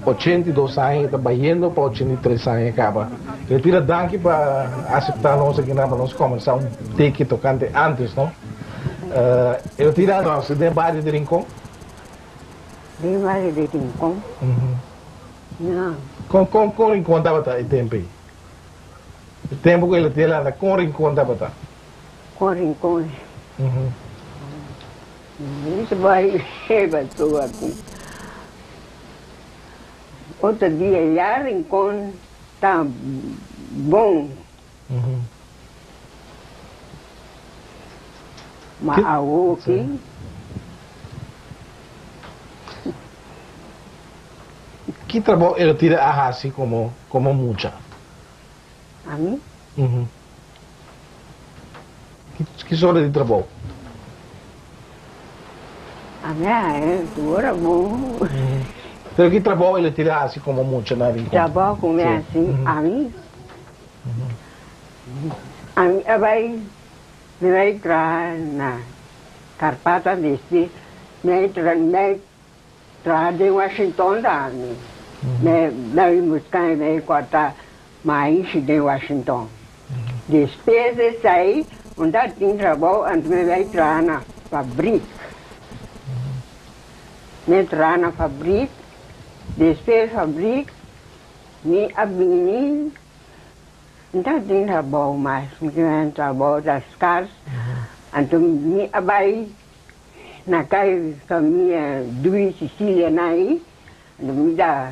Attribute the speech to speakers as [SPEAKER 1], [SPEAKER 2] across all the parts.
[SPEAKER 1] 82 aña y ta bayendo pa 83 aña caba. Retira danki pa acepta nos aki nan pa nos combersa un tiki tocante antes no. Retira nos den bario di Rincon.
[SPEAKER 2] Den bario di Rincon? No.
[SPEAKER 1] Con con con Rincon tabata e tempo ey? E tempo cu el a tira lanta con Rincon tabata?
[SPEAKER 2] Con Rincon? Mi ta bai heba tur aki. Otro dia ya Rincon ta bon. Ma awoki.
[SPEAKER 1] Ki trabou el a tira a hasi komo komo mucha?
[SPEAKER 2] Ami?
[SPEAKER 1] Ki sorto di trabou?
[SPEAKER 2] Ami a haña tur trabou.
[SPEAKER 1] Pero ki trabou el a tira hasi komo mucha na Rincon?
[SPEAKER 2] Trabou ku mi hasi ami? Ami a bai mi bai traha na Karpata despues mi a traha den Washington tambe. Mi bai buska mi bai kòrta maishi den Washington. Despues di esei un ta tin trabou anto mi bai traha na fabrik. Mi traha na fabrik, despues fabrik mi a bini N ta tin trabou mas, mi tin trabou ta skars, anto mi a bai na kai famia Dui Cecilia nan ei, anto mi ta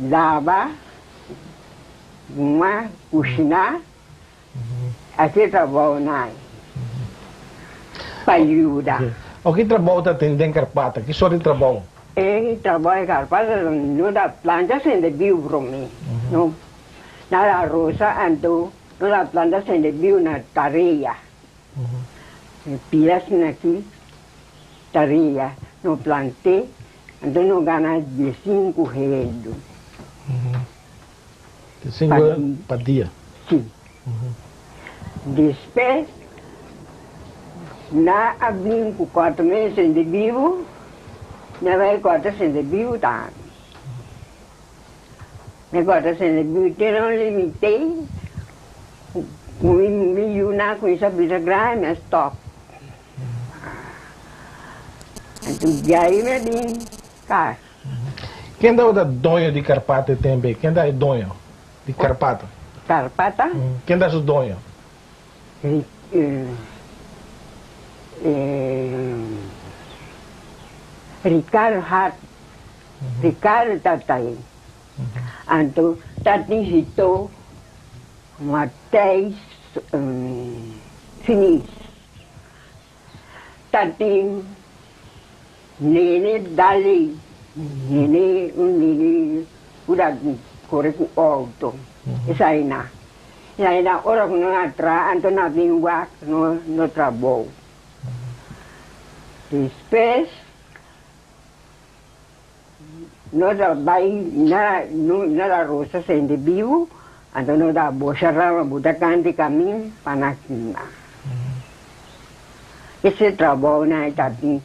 [SPEAKER 2] laba, guma, kushiná, hasi trabou nan ei pa yuda.
[SPEAKER 1] O ki trabou ta tin den Karpata? Ki sort di trabou?
[SPEAKER 2] E trabou den Karpata no ta planta sende biu promé, no. Na la rosa anto nos a planta sende biu na tarea. E pia asina aki tarea no plant'é anto no gana diesinku heldu.
[SPEAKER 1] Diesinku heldu pa dia?
[SPEAKER 2] Si. Despues na a bin ku kòrta mes sende biu, na bai kòrta sende biu tambe. Mi kòrda sende buti no limit'é ku mi yunan kuminsá bira grandi mi a stòp. Anto djai mi a bin kas.
[SPEAKER 1] Ken tabata doño di Karpata e tempu ei? Ken ta e doño di Karpata?
[SPEAKER 2] Karpata?
[SPEAKER 1] Ken ta su doño?
[SPEAKER 2] Ricardo Hart. Ricardo tabata ei. Anto tatin hito Matthijs Finis. Tatin Nene Dalley, Nene un nene ku ta kore ku outo. Esainan. Esainan ora ku nan a traha anto nan a bin wak no trabou. Despues. Nos a bai na na la rosa sende bibu, anto nos a bosha rama buta kant di kamin pa na kima. Ese trabounan e ta tin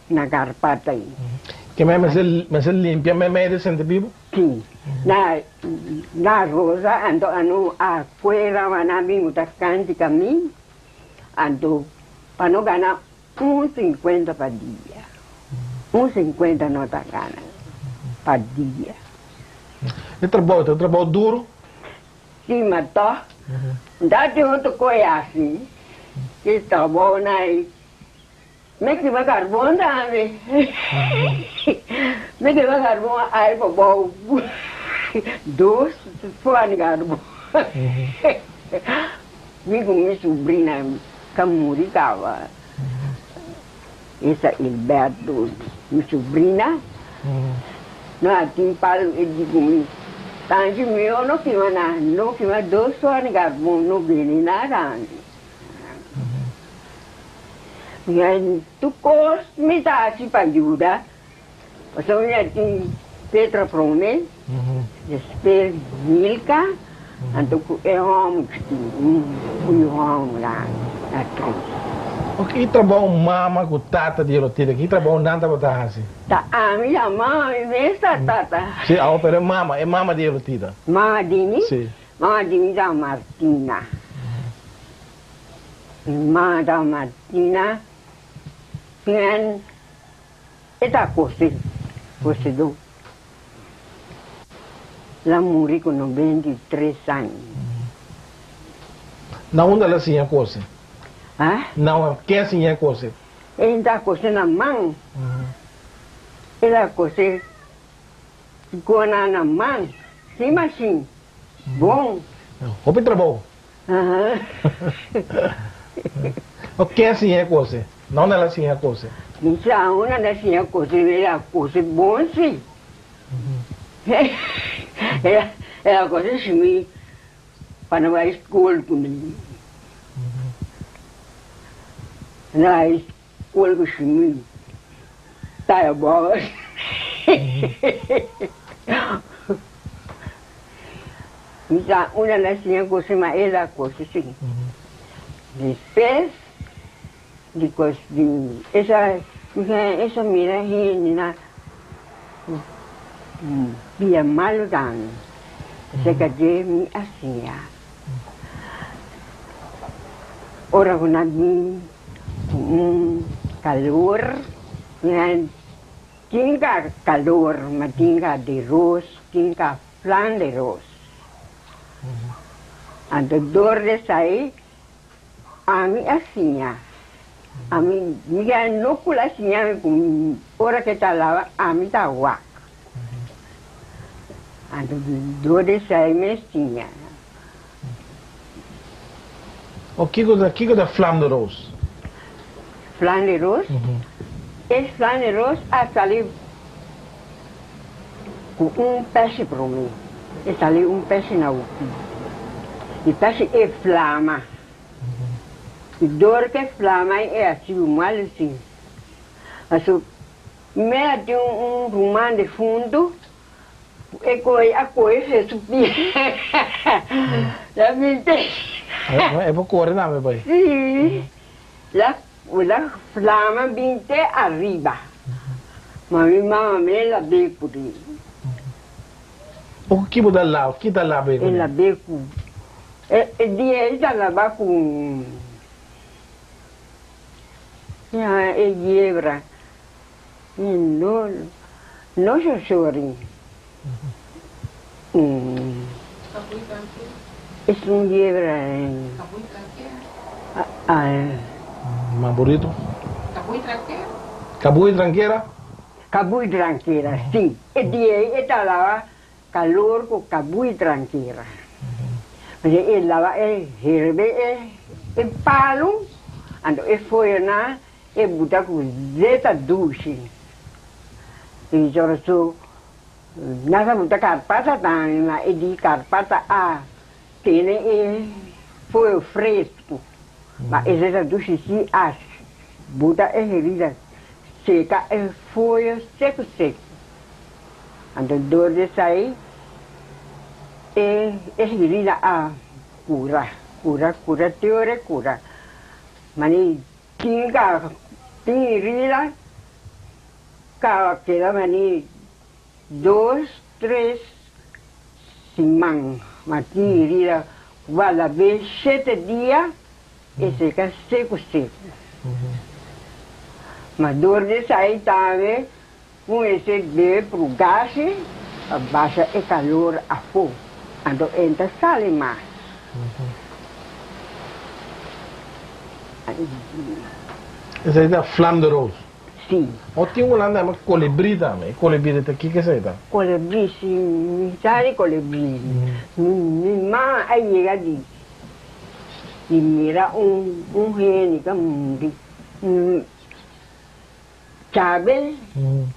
[SPEAKER 2] na Karpata ei.
[SPEAKER 1] Ke mei mester mester limpia meimei di sende bibu?
[SPEAKER 2] Si. Na na rosa anto anu a kue ramanan bin buta kant di kamin, anto pa no gana Un sinkuenta pa dia. Un sinkuenta no ta gana pa dia.
[SPEAKER 1] E trabou ta un trabou duru?
[SPEAKER 2] Si, ma tòg N ta tin otro koi hasi. E trabounan ei mi kima karbon tambe. Mi kima karbon ai pa bou dos fòn karbon. Mi ku mi subrina ta muri kaba. Esa Hilberto, mi subrina, no a tin palu e di ku mi, Tanchi mihó no kima nada, no kima dos tòn di karbon, no bini nada. Mi tur kos mi ta hasi pa yuda, pasobra mi a tin Petra promé, despues Milka. Anto ku e hòmber ku tin un yu hòmber na tres.
[SPEAKER 1] O ki trabou mama ku tata di Elotida, ki trabou nan tabata hasi?
[SPEAKER 2] Ta ami ta mama, mi mes ta tata.
[SPEAKER 1] Si, awo pero e mama, e mama di Elotida.
[SPEAKER 2] Mama di mi?
[SPEAKER 1] Si.
[SPEAKER 2] Mama di mi ta Martina. Mi mama ta Martina, ken e ta kose, kosedó. El a muri ku 93 aña.
[SPEAKER 1] Na unda el a siña kose?
[SPEAKER 2] Ha?
[SPEAKER 1] Na unda ken a siña kose?
[SPEAKER 2] El ta kose na man. El a kose kona na man, sin mashin. Bon.
[SPEAKER 1] Hopi trabou. O ken a siña kose? Na unda el a siña kose?
[SPEAKER 2] Mi sa unda el a siña kose, el a kose bon si. El a kose si mi pa no bai skol ku mi. No bai skol ku si mi ta bos. Mi sa unda el a siña kose ma el a kose si. Despues di kos di esa esa mira hende na pia malu tambe aserka dje mi a siña. Ora ku nan bin ku un kalor nan tin ka kalor ma tin ka di ros tin ka flan di ros. Anto dor di esei ami a siña, ami mi a no ku la siña mi ku ora ke ta laba ami ta wak. Anto dor di esei mi a siña.
[SPEAKER 1] O kiko ta kiko ta flan di ros?
[SPEAKER 2] Flan di ros? E flan di ros a sali Ku un peshi promé e sali un peshi na hopi. E peshi e flama. I dor ku e flama ei e hasi un mal asin. Pasobra mea tin un ruman defuntu ku e kohe a kohe fe su pia. La minte.
[SPEAKER 1] E por kore tambe bai.
[SPEAKER 2] Si. La flama bin te ariba. Ma mi mama me lab'é ku di.
[SPEAKER 1] O ku ki bo ta laba? Ki ta lab'é ku
[SPEAKER 2] E
[SPEAKER 1] di?
[SPEAKER 2] lab'é ku e dia e ta laba ku e yebra. No no shoshorin. Es un yebra.
[SPEAKER 1] Mamborito. Kabuy trankera.
[SPEAKER 2] Kabuy trankera, si. E dia ei e ta laba kalor ku kabuy trankera. Pasobra e laba e herbe e palu, anto e foyonan e buta ku zeta dushi. I su nan sa buta karpata tambe, ma e di karpata a tene e foyo fresku. Ma e zeta dushi si a buta e herida seka e foyo seku seku. Anto dor di esai e herida a kura, kura, kura te ora e kura. Mane tin ka tin herida ka keda mane dos, tres siman. Ma tin herida ku a la bes shete dia e seka seku seku. Ma dor di esai tambe Ku mester bebe purgasi pa basha e kalor afó, anto e ta sali mas.
[SPEAKER 1] Esei ta flam de roos?
[SPEAKER 2] Si.
[SPEAKER 1] O tin un nan ta yama kolibrí tambe. E kolibrí ta kiko esei ta?
[SPEAKER 2] Kolibrí, si, mi sa di kolibrí. Mi mama a yega di mira un hende ta muri. Chabel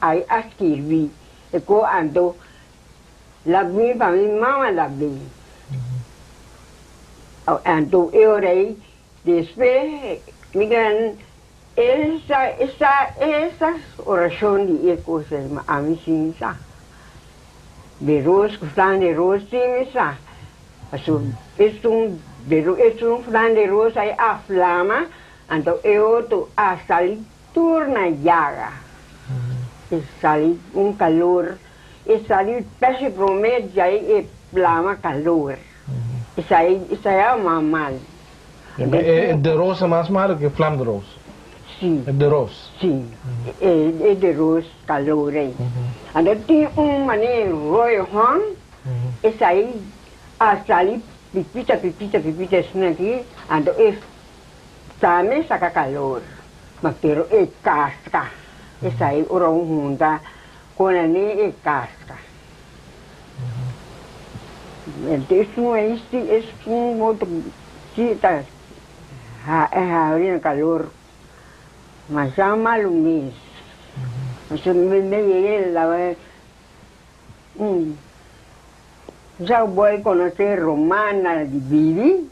[SPEAKER 2] ai a skirbi e ko anto labmi pa mi mama labmi. Anto e ora ei despues mi gran esa esa esa orashon di e kos ei ma ami si mi sa. De ros ku flan de ros si mi sa. Pasobra esun esun flan de ros ai a flama. Anto e otro a sali tur na yaga. E sali un calor, e sali p'esei prome djai e plama calor. Esai esai a mas mal.
[SPEAKER 1] E de roos ta mas malo ke flam de roos?
[SPEAKER 2] Si.
[SPEAKER 1] E de roos?
[SPEAKER 2] Si, e de roos calor ei. Anto tin un manera rooi hon, esai a sali pipita pipita pipita esuna aki, anto e Tambe saka kalor, ma pero e kaska, esai ora un hunta con ane e kaska. Esun ei si esun otro si ta e habri na kalor masha malu mes. Pasobra mi yega laba un. Ya bo conoce Romana di Bibi?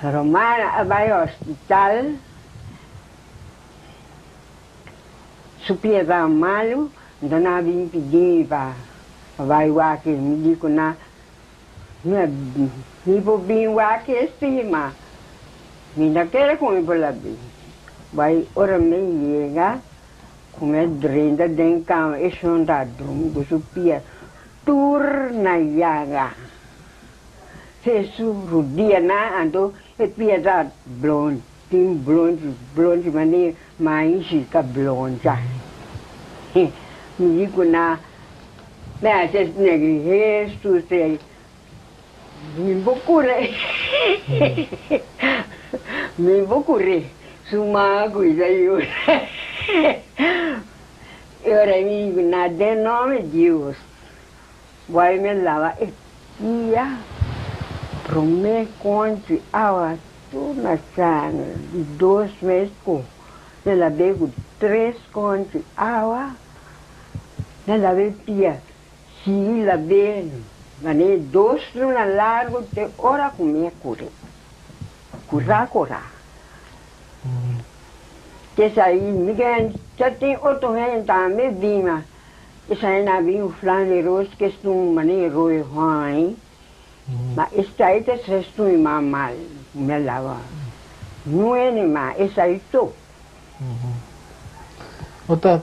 [SPEAKER 2] Romana a bay hospital, su pia ta malu, nto nan a bin pidi mi pa bay wak e. Mi di cu nan, mi por bin wak e si, ma mi no kere cu mi por la bin. Bay ora mi yega. Ku e drenta den kama e shon ta drumi ku su pia tur na yaga. Hesu rudianan anto e pia ta blon, tin blonchi blonchi manera maishi ta bloncha. Mi di ku nan, mi a hasi asina ki Hesus ei Mi bo kure, mi bo kure, su mama kuida yora. E ora mi di na den nome Dios, bai mi laba e pia, prome konchi awa tur na sanger di dos mes ku mi lab'é ku tres konchi awa, mi laba e pia. Si la be manera dos luna largu te ora ku mi a kuri kurá kurá. Esei mi gen ta tin otro hende tambe bin ma esei nan a bin un flan di ros ke esun manera roi hòi ma esei ta esun mas mal ku mi a laba nueni ma esei so.
[SPEAKER 1] O ta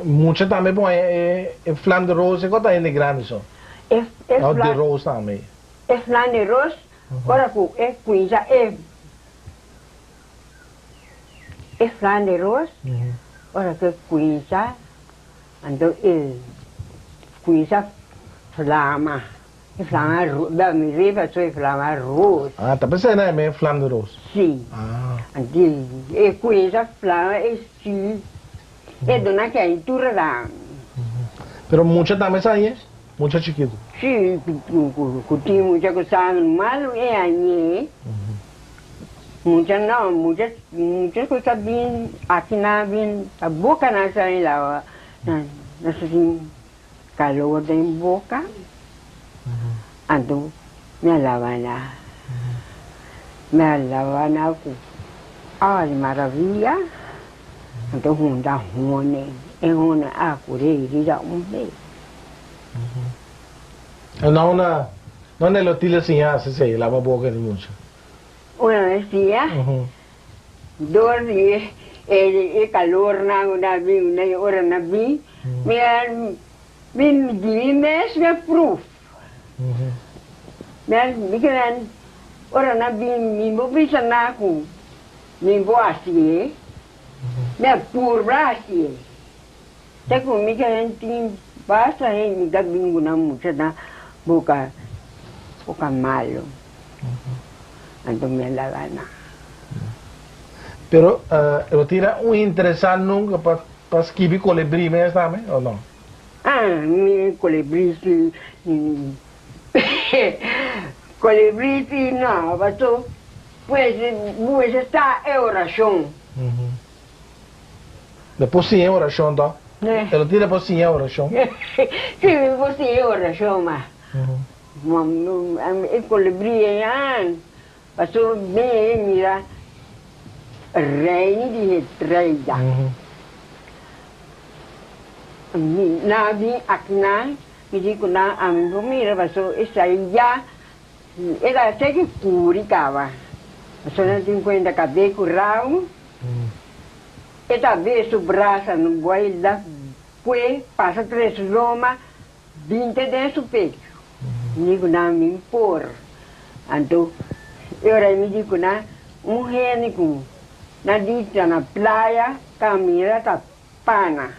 [SPEAKER 1] mucha tambe pon e flan de roos e ta hende grandi so?
[SPEAKER 2] E
[SPEAKER 1] O de roos tambe?
[SPEAKER 2] E flan de roos ora ku e kuinsa e e flan de roos ora ku e kuinsa anto e kuinsa flama. E flama roos, bel mi riba so e flama roos.
[SPEAKER 1] Ah, ta pensá na e flam de roos.
[SPEAKER 2] Si.
[SPEAKER 1] Ah.
[SPEAKER 2] Anti e kuinsa flama e si e duna keintura dan.
[SPEAKER 1] Pero mucha tambe sa añe? Mucha chikitu.
[SPEAKER 2] Si, ku tin mucha ku sa malu e añe. Mucha no, mucha mucha ku sa bin aki nan bin ta boka nan sa lawa nan sa tin. Calor den boca, anto mi a laba na. Mi a laba na cu awa di maraviya, anto hunta hone, e hone a cura e herida un bes.
[SPEAKER 1] E no na, no na lo tila siña haci esey, laba boca di mucha.
[SPEAKER 2] Una vez siña, Dor di e calornan cu na bin, na e ora na bin, mi a mi di mi mes mi a proef. Mi a mi kinan ora na bin mi bo bisa nan cu mi bo haci'e, mi a purba haci'e. Te cu mi kinan tin basta hende ta bin cu nan mucha na boca boca malo. Anto mi a laga nan.
[SPEAKER 1] Pero e bo tira un interesá nunca pa pa skibi kolibrí mes tambe o no?
[SPEAKER 2] Ah, mi kolibrí si kolibrí si no, paso pues bo mester sa e orashon.
[SPEAKER 1] Bo por siña e orashon to? E lo tira por siña e orashon?
[SPEAKER 2] Si mi por siña e orashon ma. E kolibrí einan pasobra mi mira reino di estrella. Nan a bin akinan, mi di ku nan ami por mira pasobra esei ya e ta seki kuri kaba. Pasobra nan tin kuenta kab'é ku rau, e ta be su brasa no boila pue pasa tres loma binte den su pechu. Mi di ku nan mi por. Anto e ora ei mi di ku nan un hende ku na di ta na playa ta mira ta pana.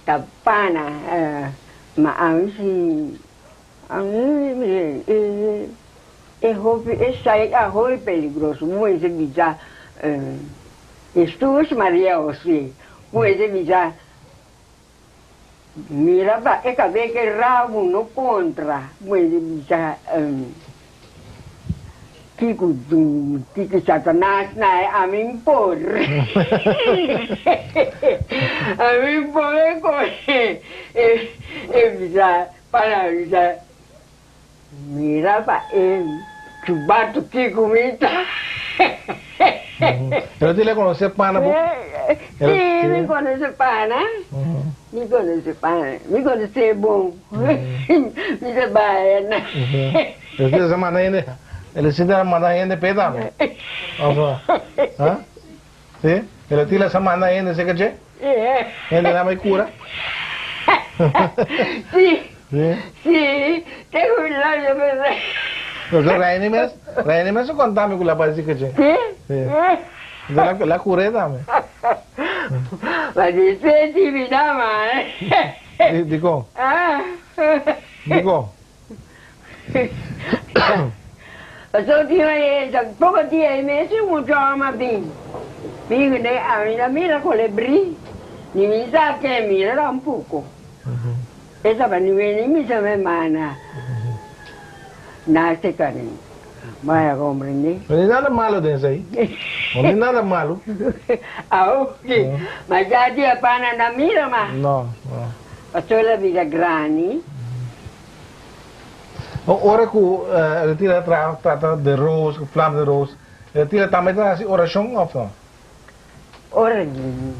[SPEAKER 2] Ta pana. Ma ami si ami e hopi esai a hopi peligroso. Bo mester bisa Hesus, Maria, Jose. Bo mester bisa Mira pa e kab'é ke rabu no kontra puede bisa kiko kiko Satanas na e ami por ami por e kohe e bisa para bisa mira pa e chubatu kiko mi ta.
[SPEAKER 1] Pero ti le conoce pana bo?
[SPEAKER 2] Sí, mi conoce pana. Mi conoce pana. Mi conoce bon. Mi ta baya na.
[SPEAKER 1] Pero ti sa manda hende, el si ta manda hende p'e tambe. Of no? Ha? Sí? Pero ti sa manda hende cerca dje? Hende nan bai cura?
[SPEAKER 2] Sí.
[SPEAKER 1] Sí?
[SPEAKER 2] Sí, tengo un labio bebé.
[SPEAKER 1] Pero Reini mes, Reini mes a conta mi cu la bai cerca dje.
[SPEAKER 2] Sí?
[SPEAKER 1] Sí. La, la cur'é tambe.
[SPEAKER 2] Ma di senti mi dama, eh.
[SPEAKER 1] Di, dicon?
[SPEAKER 2] Ah.
[SPEAKER 1] Dicon?
[SPEAKER 2] Pasobra tin e poco dia e mes un mucha hom a bin. Mi di ami ta mira colebri, ni mi sa ke mira tampoco. E tabata ni weni mi sa hermana nace cari. Vaya comprende.
[SPEAKER 1] No tin nada malo den esey. No tin nada malo.
[SPEAKER 2] Aoki, ma ya dia pana na mira ma.
[SPEAKER 1] No, no.
[SPEAKER 2] Pasobra la bira grandi.
[SPEAKER 1] Ora cu el tira trata de roos, cu flam de roos, el tira tambe ta haci oracion of no?
[SPEAKER 2] Ora di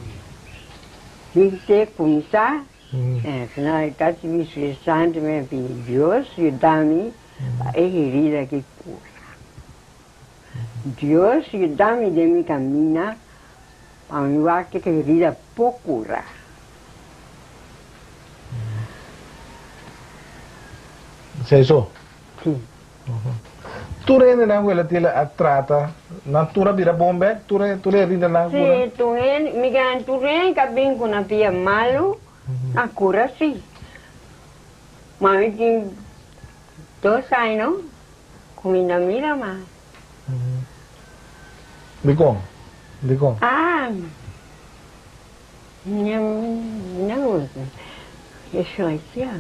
[SPEAKER 2] hende cuminsa, na e ta Spiritu Santo mi a pidi Dios yuda mi pa e herida aki cura. Dios yuda mi den mi camina pa mi wak e herida por cura.
[SPEAKER 1] Esei so?
[SPEAKER 2] Sí.
[SPEAKER 1] Tur hendenan ku el a tila a trata, nan tur a bira bon bek? Tur e tur e heridanan
[SPEAKER 2] Sí,
[SPEAKER 1] kura?
[SPEAKER 2] tur hende, mi gan tur hende ka bin ku nan pia malu, nan kura sí. Ma mi tin dos aña no ku mi no mira mas.
[SPEAKER 1] Dikon? Dikon?
[SPEAKER 2] Ah, No, eso es ya.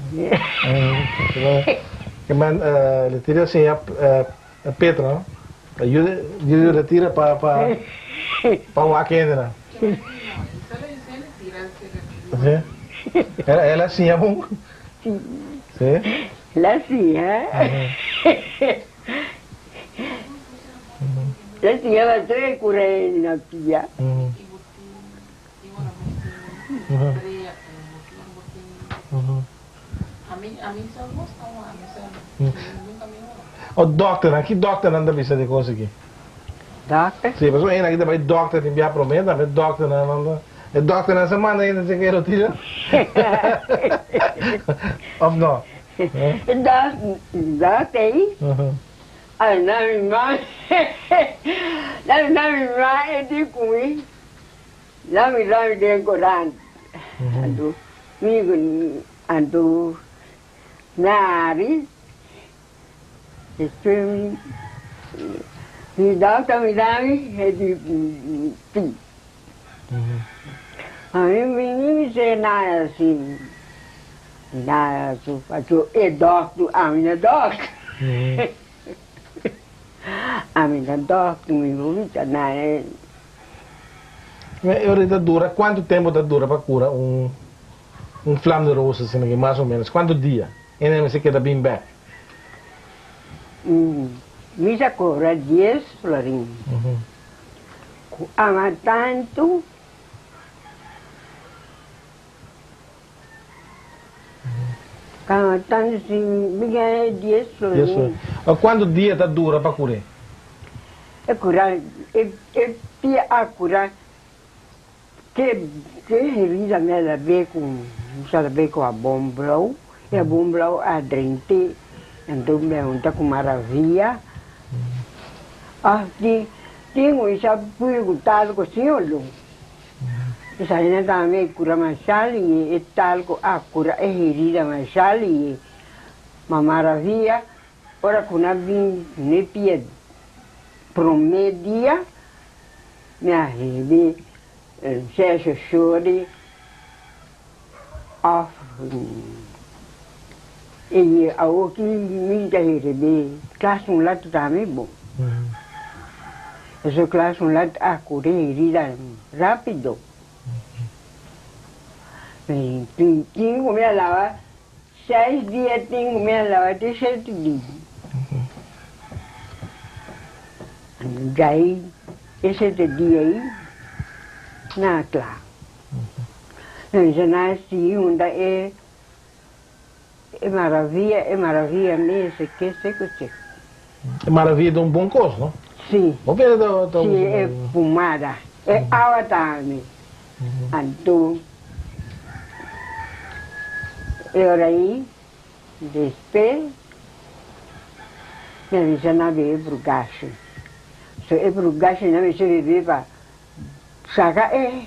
[SPEAKER 1] Ke men le tira siña Petro, no? Ayuda, ayuda le tira pa pa pa wak hendenan. Sí. El el a siña bon. Sí.
[SPEAKER 2] La siña. La siña bastante cura en la pia.
[SPEAKER 1] O dokternan, ki dokternan ta bisa di kos aki?
[SPEAKER 2] Dokter?
[SPEAKER 1] Si, pasobra hende aki ta bai dokter tin bia prome, tambe dokternan nan ta, e dokternan sa manda hende seka e rotilla? Of no?
[SPEAKER 2] Dokter ei? Ay, na mi ma, na mi ma e di ku mi. Lami lami den korant. Anto mi anto nari despues mi mi dokter mi dami e di pi. Ami mi ni se nada si nada su paso e dokter ami na dokter. Ami na dokter mi no bisa nada.
[SPEAKER 1] E ora ta dura, cuanto tempo ta dura pa cura un un flam de roos asina aki, mas o menos, cuanto dia? E mester keda bin bek.
[SPEAKER 2] Mi ta cobra dies florin. Cu ama tanto. Cu ama tanto si mi gana dies florin.
[SPEAKER 1] Kuantu dia ta dura pa kur'é?
[SPEAKER 2] E kura, e e pia a kura te te herida mi a lab'é ku mi sa lab'é ku habon blou, e habon blou a drent'é, anto mi a hunta ku maravia. Òf tin tin un sa puru ku talko sin oló. Esaki tambe e kura masha lihe, e talko a kura e herida masha lihe. Ma maravia, ora ku nan bin ne pia promé dia, mi a hebe Sergio Shordy òf e awoki mi ta hebe klas un lat tambe bon. Pasobra klas un lat a kore herida rápido. Tin ku mi a laba Seis dia tin ku mi a laba te shete dia. Djai e shete dia ei na kla. Entonces nan a sigui hunta e e maravia, e maravia mes e ke seku seku.
[SPEAKER 1] E maravia ta un bon kos, no?
[SPEAKER 2] Si.
[SPEAKER 1] Bo bira ta ta
[SPEAKER 2] Si,
[SPEAKER 1] usa
[SPEAKER 2] e pumada. E awa tambe. Anto e ora ei despues mi a bisa nan bebe brugashi. So e brugashi nan mester bebe pa saka e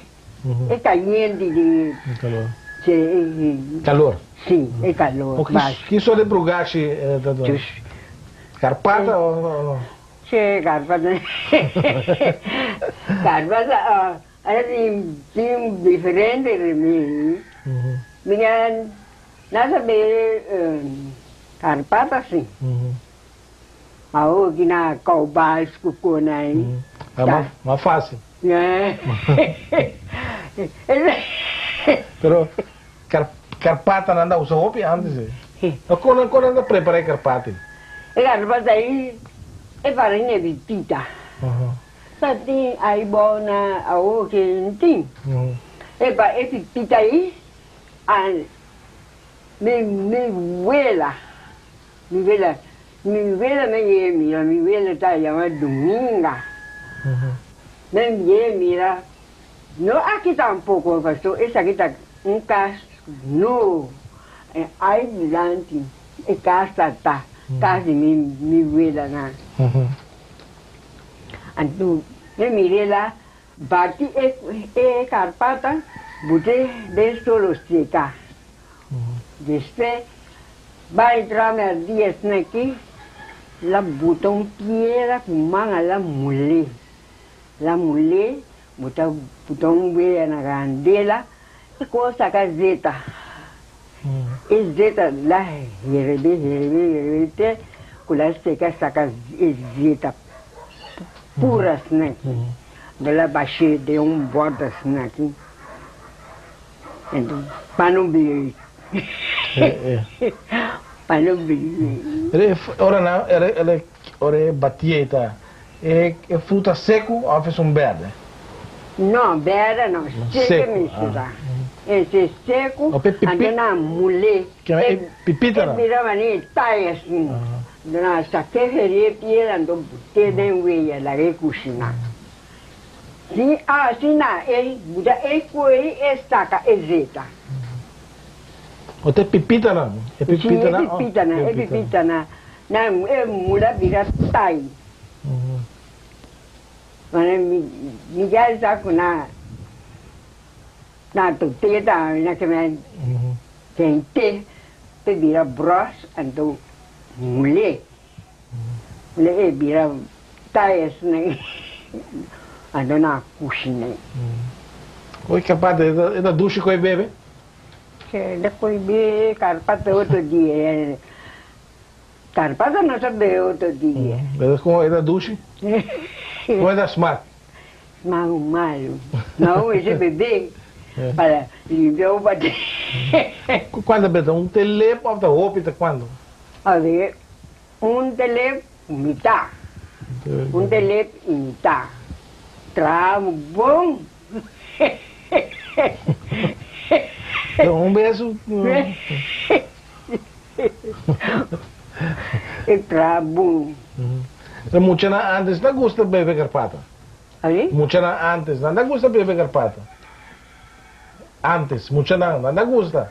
[SPEAKER 2] e kayente di
[SPEAKER 1] Kalor.
[SPEAKER 2] e
[SPEAKER 1] Kalor.
[SPEAKER 2] Si, e kalor bashi.
[SPEAKER 1] Ki sort di brugashi ta duna? Karpata o?
[SPEAKER 2] Si, karpata. Karpata Asi tin diferente remedi. Mi a nasa bebe carpata si. Awor ki na cowbals ku kon ai.
[SPEAKER 1] Ta mas facil. Pero carpata nan ta usa hopi antes eh. Kon nan ta prepara e carpata ei?
[SPEAKER 2] E carpata ei e farina di pita. Sa tin ai bo na awo ke N tin. E pa e pipita ei a mi mi wela, mi wela, mi wela me ye mira, mi wela ta yama Dominga. Me ye mira, no aki tampoko paso esaki ta un kas nobo. Ai dilanti e kas ta ta, kas di mi mi welanan. Anto mi mir'é la bati e karpata but'é den solo seka. Despues bai tra mi a dia esnan aki la buta un piedra ku man a la mul'é. La mul'é buta buta un wea na kandela e kos saka zeta. E zeta la herebé herebé herebé te ku la seka saka e zeta pura asina aki. Anto la bash'é den un bòt asina aki. Anto pa no bebe. Pa no bebe.
[SPEAKER 1] Ora nan ora e batié ta E fruta seku of esun berde?
[SPEAKER 2] No, berde no, seku mester ta. Ese seku, anto nan mul'é.
[SPEAKER 1] E pipita nan?
[SPEAKER 2] E bira manera e tai asin. Anto nan sak'é feri e piel anto but'é den weya laga e kushiná. Si asina e buta e kuei e saka e zeta.
[SPEAKER 1] O ta e pipita nan? E pipita nan?
[SPEAKER 2] Si, e pipita nan, e pipita nan. Nan e mula bira tai. Mane mi ya sa ku na na tote tambe na keme kente pe bira bros anto mul'é. Mul'é e bira tai asina anto na kushiné.
[SPEAKER 1] Oye karpata e ta dushi ku e bebe?
[SPEAKER 2] E ta ku e bebe karpata otro dia. Karpata no ta bebe otro dia.
[SPEAKER 1] Pero con e ta dushi? Con e ta smak?
[SPEAKER 2] Smak malu. No ese bebe para limpia bo bate.
[SPEAKER 1] Cuanto bebe? Un telep of ta hopi ta cuanto?
[SPEAKER 2] A ver, un telep mitad. Un telep y mitad. Traha bon.
[SPEAKER 1] Un beso.
[SPEAKER 2] E traha bon.
[SPEAKER 1] E muchanan antes ta gusta bebe karpata?
[SPEAKER 2] Abi?
[SPEAKER 1] Muchanan antes nan ta gusta bebe karpata? Antes, muchanan nan ta gusta?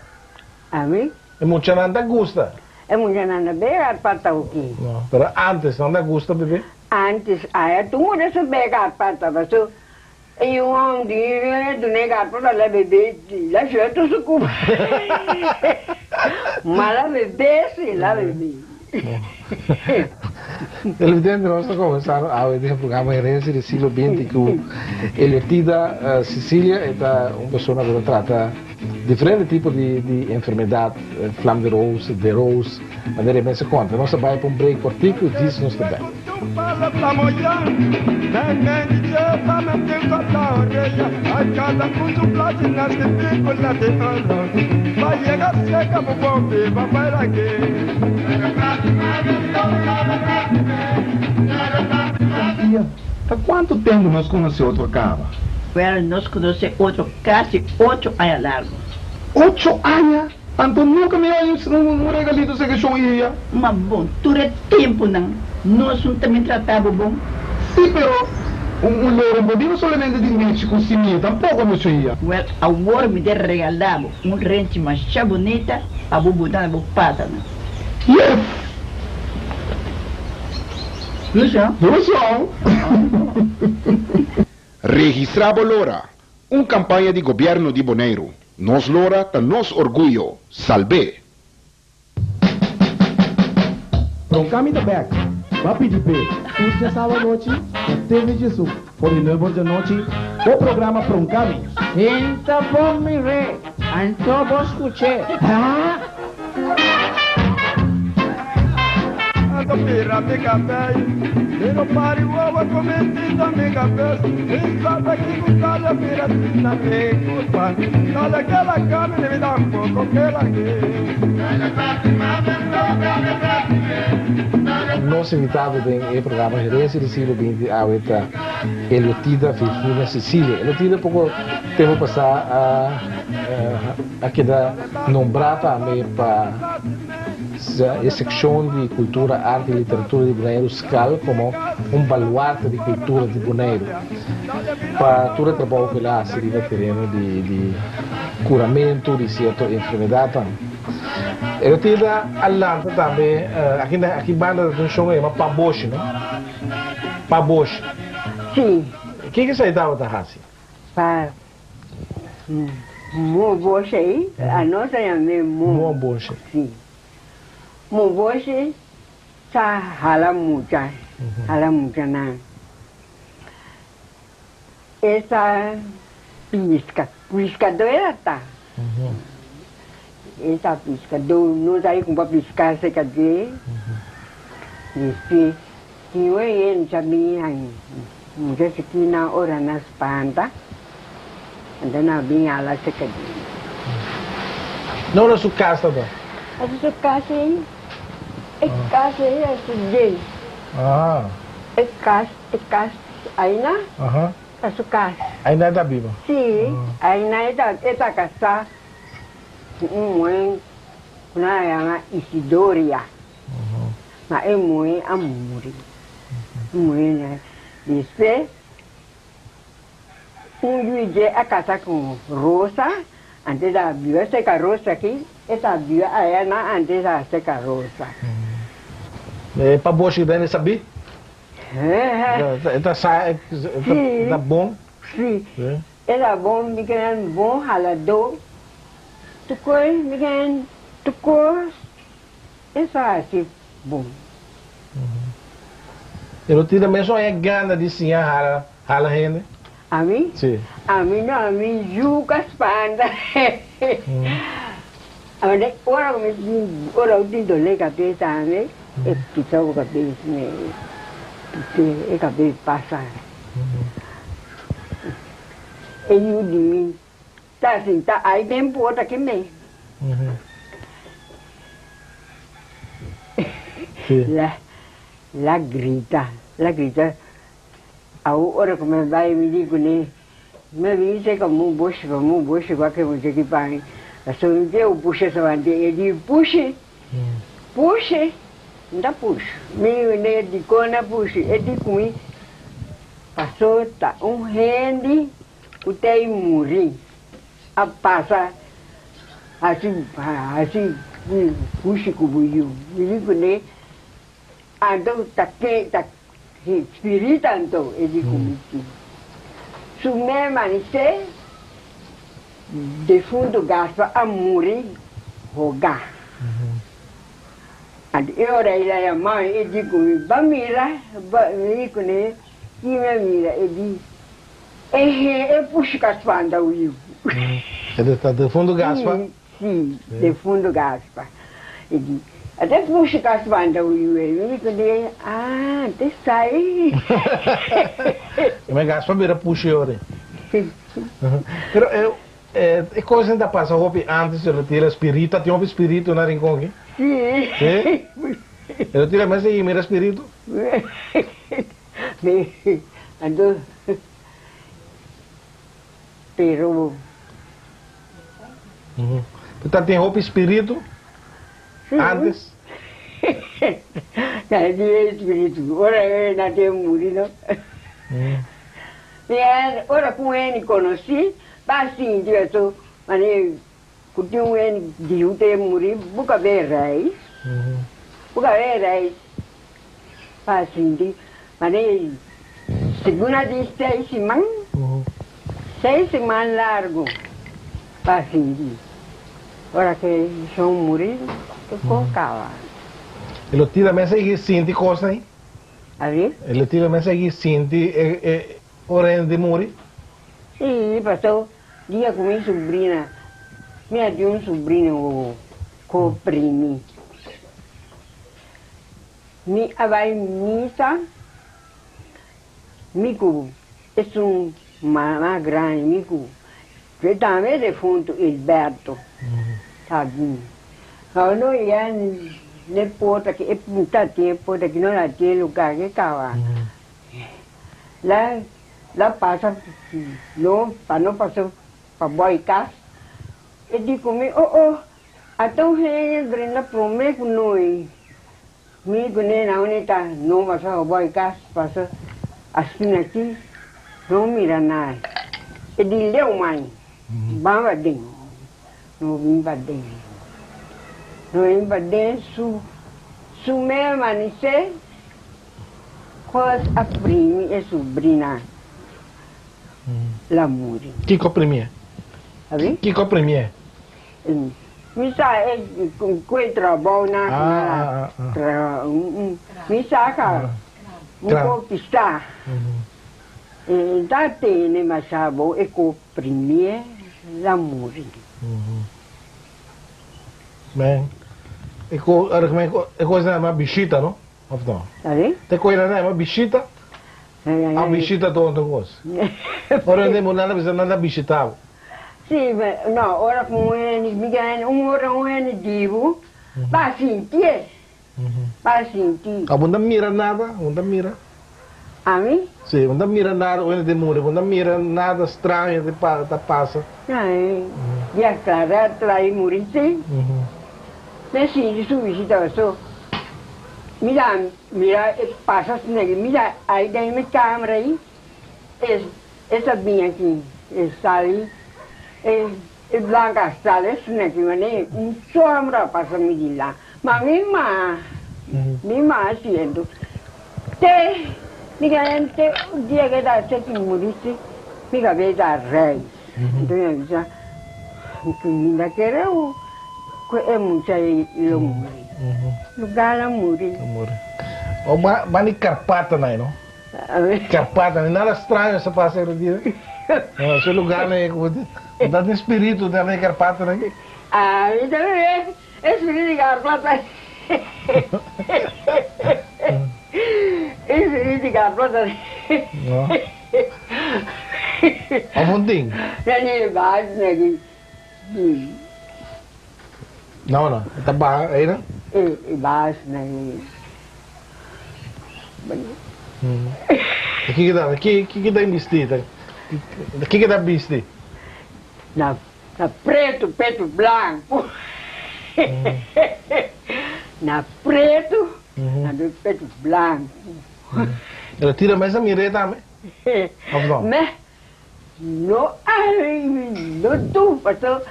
[SPEAKER 2] Abi?
[SPEAKER 1] E muchanan ta gusta?
[SPEAKER 2] E muchanan ta bebe karpata oki?
[SPEAKER 1] No, pero antes nan ta gusta bebe?
[SPEAKER 2] Antes, aya tur mucha sa bebe karpata paso E yu hòmber di e dun'é gato ta la bebé la shua tur su kupa. Ma la bebé si la bebé.
[SPEAKER 1] Televidente nos ta comenzando awe den e programa Herencia di Siglo Binti cu Eliotida Cecilia e ta un persona cu ta trata diferente tipo di di enfermedad flam de roos, de roos, manera e mester conta. Nos ta bay pa un break cortico y djis nos ta bay.
[SPEAKER 3] Ta cuanto tempo nos conoce otro caba?
[SPEAKER 4] Wel, nos conoce otro casi ocho aña largo.
[SPEAKER 3] Ocho aña? Anto nunca mi a haña un regalito cerca Shon Iya.
[SPEAKER 4] Ma bon, tur e tempunan nos un tambe trata bo bon.
[SPEAKER 3] Sí, pero un loro no bini solamente di lechi cu simia tampoco, no, Shon Iya.
[SPEAKER 4] Wel, awor mi ta regala bo un renchi masha bunita pa bo buta na bo patanan.
[SPEAKER 3] Yes!
[SPEAKER 4] Lushon?
[SPEAKER 3] Lushon!
[SPEAKER 5] Registrá bo lora, un kampaña di gobièrnu di Boneiru. Nos lora ta nos orguyo, salb'é!
[SPEAKER 6] Roncami ta bek, ba pidi p'e tur djasawa anochi na TV Djesu for di nuebe or djanochi bo programa Proncami.
[SPEAKER 7] Sinta bon mir'é, anto bo skuch'é.
[SPEAKER 1] Nos invitado den e programa Herencia di Siglo Binti awe ta Eliotida Virginia Cecilia. Eliotida poko tempo pasá a keda nombrá tambe pa e sekshon di Kultura, Arte i Literatura di Boneiru, skal, komo un baluarte di kultura di Boneiru pa tur e trabou ku el a hasi riba tereno di kuramentu di sierto enfermedatnan. Eliotida a lanta tambe aki na aki banda ta un shon ku a yama Paboshi, no? Paboshi.
[SPEAKER 2] Sí.
[SPEAKER 1] Kiko esei tabata hasi?
[SPEAKER 2] Pa Moboshi ei, anos ta yam'é
[SPEAKER 1] Moboshi.
[SPEAKER 2] Sí. Moboshi ta hala mucha, hala muchanan. E ta pisca, piscadó e a ta. E ta piscadó, nos a cumpra pisca cerca dje. Despues, tin un hende ta bini haña mucha chikina ora nan spanta. Anto nan a bin ala cerca di mi.
[SPEAKER 1] No na su cas ta?
[SPEAKER 2] A su cas ei, e cas ei a su djei. E cas, e cas aina ta su cas.
[SPEAKER 1] Aina e ta biba?
[SPEAKER 2] Si, aina e ta, e ta casá cu un muhé cu nan a yama Isidoria. Ma e muhé a muri. E muhé na, despues. Un yu dje a kasa ku Rosa, antes a biba seka Rosa aki, e ta biba aya na antes a seka Rosa.
[SPEAKER 1] E pa bo shi den e sabí? E ta sa, e ta bon?
[SPEAKER 2] Si, e ta bon, mi keren bon haladó, tukoi mi keren tukos. E sa haci bon.
[SPEAKER 1] E lo tira mesun e gana di siña hala hala hende?
[SPEAKER 2] Ami?
[SPEAKER 1] Si.
[SPEAKER 2] Ami no, ami yuca spanta. Ora ora cu mi tin ora cu tin dole cabes tambe e pisa bo cabes me e cabes pasa. E yu di mi Ta sinta ai den porta aki mei. La la grita, la grita. Awo ora ku mi bai mi di kuné, mi bin seka mu boshi pa mu boshi wak e mucha ki pan. Pasobra mi ke pusha solamente e di pushi, pushi. N'ta push. Mi ne dikon na pushi? E di ku mi paso ta un hende ku ta i muri a pasa hasi hasi pushi ku bo yu. Mi di kuné anto ta ke ta spirito anto e di ku mi si. Su me manisé defuntu Gaspar a muri hogá. Anto e ora el a yama mi, e di ku mi, Ba mira, ba, mi di kuné, ki mi a mira? E di, Ehe, e pushi ka spanta wiu.
[SPEAKER 1] E ta defuntu Gaspa?
[SPEAKER 2] Si, si, defuntu Gaspa. E di, Ata e pushi ka spanta wiu ei. Mi di kuné, Ah, te sai.
[SPEAKER 1] E me Gaspa bira pushi ora ei. Pero e. E cosnan ta pasa hopi antes el a tira spirito, a tin hopi spirito na Rincon aki?
[SPEAKER 2] Sí.
[SPEAKER 1] Sí? El a tira mes ayi mira spirito?
[SPEAKER 2] Sí, anto, pero.
[SPEAKER 1] Pero ta tin hopi spirito antes?
[SPEAKER 2] Ta tin spirito, ora nan tin muri no. Mi a ora ku un hende konosí pa sinti aso manera ku tin un hende diu ta e muri bo ka bay reis, bo ka bay reis pa sinti manera segun a di seis siman, seis siman largu pa sinti ora ku e shon muri e kos kaba.
[SPEAKER 1] E lo tira mes ei sinti kosnan ei?
[SPEAKER 2] Abi?
[SPEAKER 1] E lo tira mes aki sinti e e ora hende muri?
[SPEAKER 2] Sí, pasó dia ku mi subrina, mi a tin un subrina wowo ku primi. Mi a bai misa, mi ku esun mas grandi, mi ku e tambe defuntu Hilberto ta bin. Ahora no ya ne porta ki e punta tin e porta ki no la tin lugar ki caba. La la pasa no pa no pasa pa boy cas e di cu mi oh oh ata un hende drenta prome cu noi. Mi cu nena unita no pasa pa boy cas pasa asina aki no mira nada. E di leu mai ban paden. No bin paden. No bin paden su su me manisé kos a primi e subrina la muri.
[SPEAKER 1] Kiko primié?
[SPEAKER 2] Abi?
[SPEAKER 1] Kiko primié?
[SPEAKER 2] Mi sa e ku e trabou na na mi sa ka un ko pisa. E ta tene masha bo e ko primié la muri.
[SPEAKER 1] Men, e ko, e ko esnan yama bishita, no? Of no?
[SPEAKER 2] Abi?
[SPEAKER 1] Te ko esnan yama bishita? A bishita ta otro kos. Ora hende muri nan ta bisa nan ta bishita bo.
[SPEAKER 2] Si, no, ora ku un hende, mi gen un ora un hende di bo, ba sintié. Pa sinti.
[SPEAKER 1] Abo no ta mira nada? Bo no ta mira?
[SPEAKER 2] Ami?
[SPEAKER 1] Sí, bo no ta mira nada ora hende muri, bo no ta mira nada straño ta pasa?
[SPEAKER 2] Ai, dia Clara trae muri sí. Mi sinti su bishita paso mi ta mira e pasa asina aki, mi ta ai den mi camera ai, e ta bini aki, e sali, e. E blanca sale asina ki manera un sombra pasa mi dilanti. Ma mi ma, mi ma siento te mi ka te un dia ke ta hace ki muri si mi kabes ta reis. Enton mi a bisa ku mi ta kere ku e mucha ei lo muri. Lugar a muri.
[SPEAKER 1] O ba ni Karpatanan ei no? Karpatanan, nada straño sa pasa e dia. Su lugarnan ei ku ta tin spiritu den e Karpatanan ei.
[SPEAKER 2] A mi tambe e spiritu di Karpata. E spiritu di Karpata.
[SPEAKER 1] No. Of un tin?
[SPEAKER 2] Nan e bas na ki.
[SPEAKER 1] No, no. E ta baha ei no?
[SPEAKER 2] E bas na ki.
[SPEAKER 1] Kiko ta kiko ta bisti? Kiko ta bisti?
[SPEAKER 2] Na na preto, preto blanco. Na preto. Anto pechu blanku.
[SPEAKER 1] El a tira mes a mir'é tambe? Of no?
[SPEAKER 2] Meh, no a no tur, paso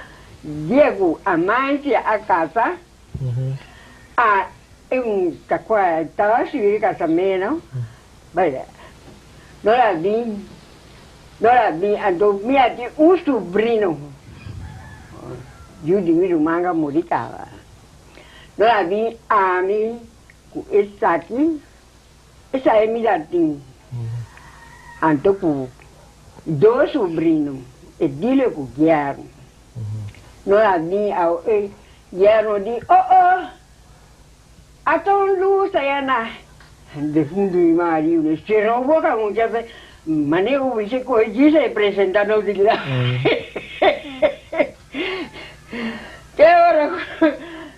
[SPEAKER 2] dia ku Amancia a kasa, a un takua tabata sigui di kasamento, bai no la bin, no la bin, anto mi a tin un subrino, yu di mi ruman a muri kaba, no la bin ami ku esaki. Esei mi ta tin anto ku dos sobrino, Edilio ku Guillermo. No a bin awe e Guillermo di, Oh oh, ata un lus aya na defuntu mi mariu ne sera un boka mucha fe manera ku bisa kohe djis e presenta nos di la. Te ora ku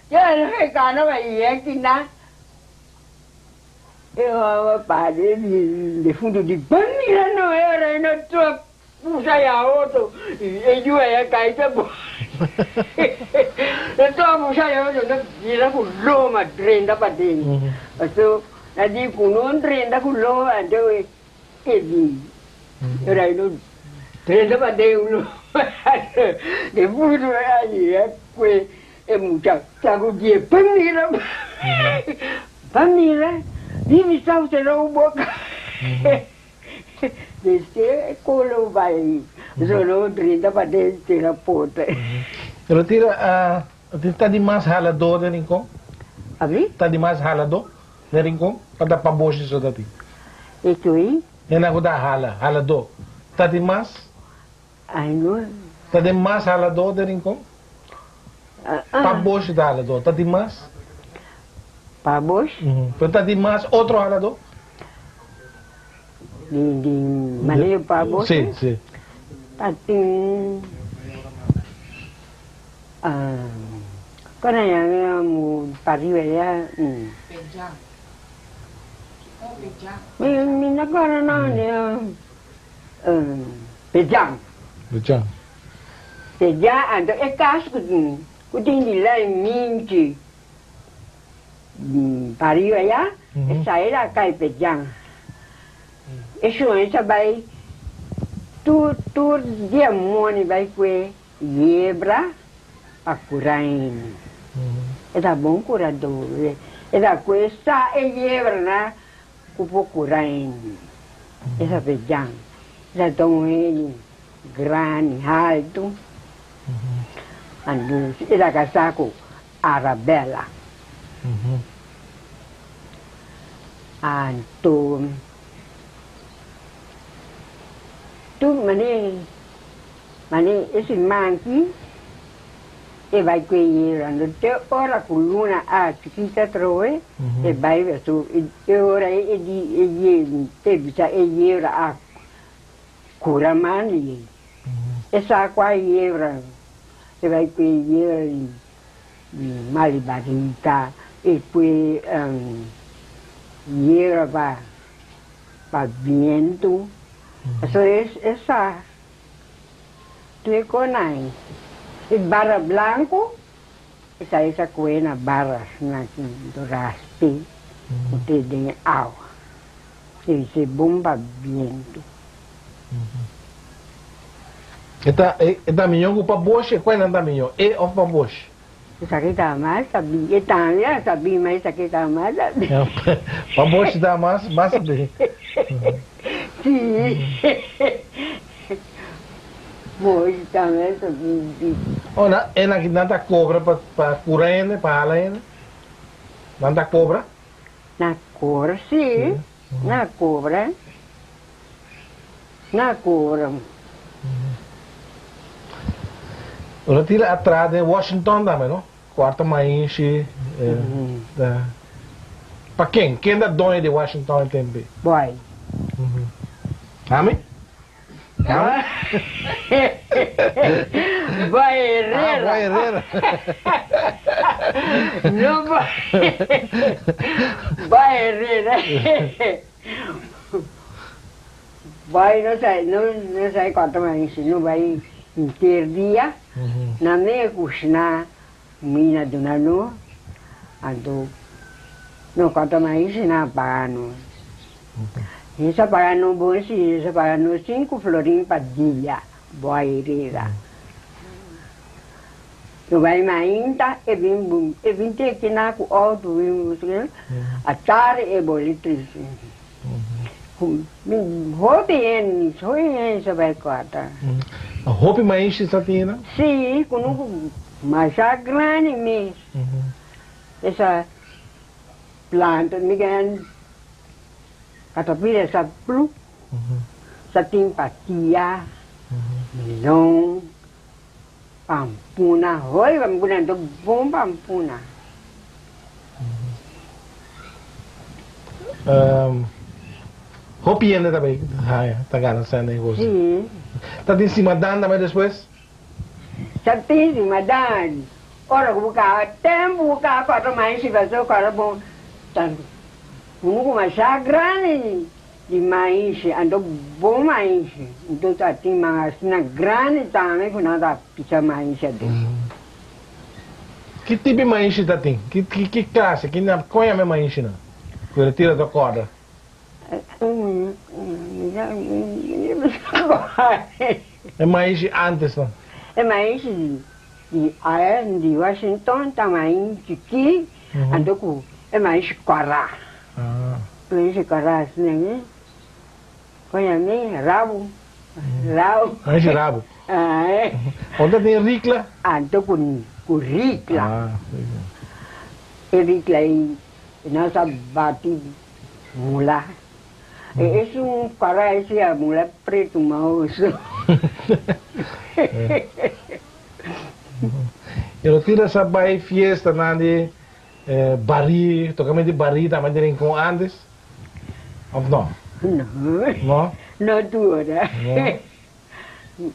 [SPEAKER 2] te ora ku e kano bai yeki na. E mama padre di defunto di ban mira no e ora e no tua pusa ya otro e yu aya kai ta bo no tua pusa ya otro no bira ku loma drenta paden paso na di ku no drenta ku loma anto e di ora e no drenta paden ku loma defunto a yega kue E mucha ta ku dje pa mira, pa mira, di mi sa sera un boka. Desde e kolo bai solo drenta paden sera porta.
[SPEAKER 1] Pero tira ta di mas haladó den Rincon?
[SPEAKER 2] Abi?
[SPEAKER 1] Ta di mas haladó den Rincon? Pa ta pa boshi so ta tin?
[SPEAKER 2] E kui?
[SPEAKER 1] Hende ku ta hala, haladó. Ta di mas?
[SPEAKER 2] Ay no.
[SPEAKER 1] Ta den mas haladó den Rincon? Pa boshi ta haladó. Ta tin mas?
[SPEAKER 2] Pa boshi?
[SPEAKER 1] Pero ta tin mas otro haladó?
[SPEAKER 2] Di di manera pa boshi?
[SPEAKER 1] Si, si.
[SPEAKER 2] Ta tin kon a yama pariba ya?
[SPEAKER 8] Peja.
[SPEAKER 2] Mi no kòrda no. Pejan.
[SPEAKER 1] Pejan.
[SPEAKER 2] Pejan, anto e kas ku ku tin di lei minchi pariba ya, esei la kai Pejan. E shon ta bai tur tur dia moni bai kue yebra pa kura hende. E ta bon kurador, e ta kue sa e yebra na Ku por kura hende. Esa fejan ta ta un hende grandi, haltu. Anto e ta kasá ku Arabella. Anto tur manera manera e siman aki E bai ku e yera, no te ora ku luna a chikita atrobe, e bai paso e ora ei e di e ye te bisa e yera a kura mandi. E sa kua yera, e bai ku e yera di di mali barika, e pue yera pa pa bientu, paso e sa. Tue konai e barra blanco esai sa koe na barras na raspi ku te den awa e se bon pa bientu.
[SPEAKER 1] E ta e ta miñó ku pa boshi e kuenan ta miñó e of pa boshi?
[SPEAKER 2] Esaki ta mas sabí e tambe a sabí ma esaki ta mas sabí.
[SPEAKER 1] Pa boshi ta mas mas sabí.
[SPEAKER 2] Sí boshi tambe sabí.
[SPEAKER 1] Oh na e nan nan ta kobra pa pa kura hende pa hala hende nan ta kobra?
[SPEAKER 2] Na kobra sí na kobra. Na cobra.
[SPEAKER 1] Ora tira atras den Washington tambe no? Cuarto Maishi. Pa ken? Ken ta doño di Washington e tempo ei?
[SPEAKER 2] Boy.
[SPEAKER 1] Ami? Ami?
[SPEAKER 2] Boy Herrera.
[SPEAKER 1] Ah, Boy Herrera.
[SPEAKER 2] No Boy. Boy Herrera. Bai no sa no no sa cuanto mas no bai henter dia na me cushna mina duna no anto. No kòrta maishi nan a paga nos. His a paga nos bon si, his a paga nos sinku florin pa dia, bo a hereda. No bai mainta e bin e bin teke nan ku outo bin buska a tardi e boli trisi. Hopi hende, hopi hende sa bai kòrta.
[SPEAKER 1] Hopi maishi sa tin nan?
[SPEAKER 2] Si, kunuku masha grandi mes. Esa planta mi gen katapila sa plu, sa tin patia, melon, pampuna, hoy pampuna anto bon pampuna.
[SPEAKER 1] Hopi hende ta bay haya ta gana sèn den gosi. Ta tin simadan tambe despues?
[SPEAKER 2] Sa tin simadan. Ora ku bo kaba tempu bo kaba kòrta maishi pasobra kòrta bon ta unu ku masha grandi di maishi anto bon maishi anto ta tin mangasina grandi tambe ku nan ta pisa maishi aden.
[SPEAKER 1] Ki tipo di maishi ta tin? Ki ki klase? Ki nan kon yama e maishinan ku e tira ta kòrda? E maishi antes nan.
[SPEAKER 2] E maishi di aya di Washington ta mai chikí anto ku e maishi kòrá. Maishi kòrá asina mi kon yam'é rabu rabu.
[SPEAKER 1] Maishi rabu. Unda tin rikla?
[SPEAKER 2] Anto ku rikla. E rikla ei nos a bati mula. E esun kòrá esi a mula pretu maoso.
[SPEAKER 1] E lo tira sa bai fiestanan di barí, tokamente barí tambe den Rincon antes, of no?
[SPEAKER 2] No.
[SPEAKER 1] No?
[SPEAKER 2] No tur ora.
[SPEAKER 1] No.